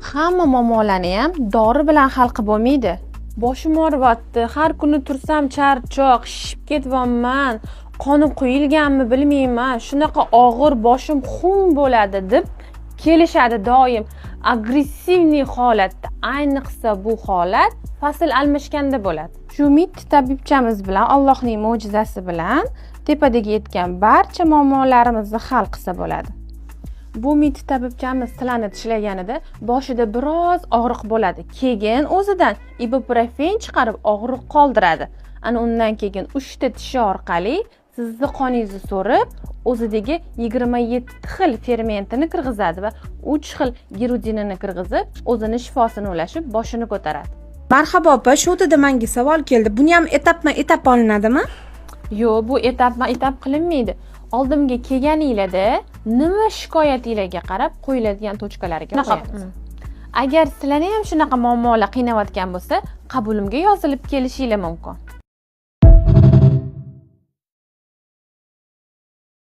Hamma muammolarni ham dori bilan hal qilib bo'lmaydi. Boshim og'riyapti, har kuni tursam charchoq, shishib ketyapman, qonim quyilganmi bilmayman, shunaqa og'ir, boshim xum bo'ladi deb kelishadi doim агрессивный holatda. Ayniqsa bu holat fasl almashganda bo'ladi. Shu mitti tabibchamiz bilan, Allohning mo'jizasi bilan tepadagi aytgan barcha muammolarimizni hal qilsa bo'ladi. Bu mitti tabibchamiz sizlarni tishlaganida boshida biroz og'riq bo'ladi, keyin o'zidan ibuprofen chiqarib og'riq qoldiradi. Ana undan keyin 3 ta tishi orqali sizni qoningizni so'rib, o'zidagi 27 xil fermentini kirgizadi va 3 xil girudinini kirgizib, o'zini shifosini ulashib, boshini ko'taradi. Marhabo, opa, shu o'rtada manga savol keldi. Buni ham etapma etap olinadimi? Yo'q, bu etapma etap qilinmaydi. Oldimga kelganinglarda nima shikoyatinglarga qarab qo'yiladigan точка larga qo'yamiz. Agar sizlarni ham shunaqa muammolar qiynayotgan bo'lsa, qabulimga yozilib kelishinglar mumkin.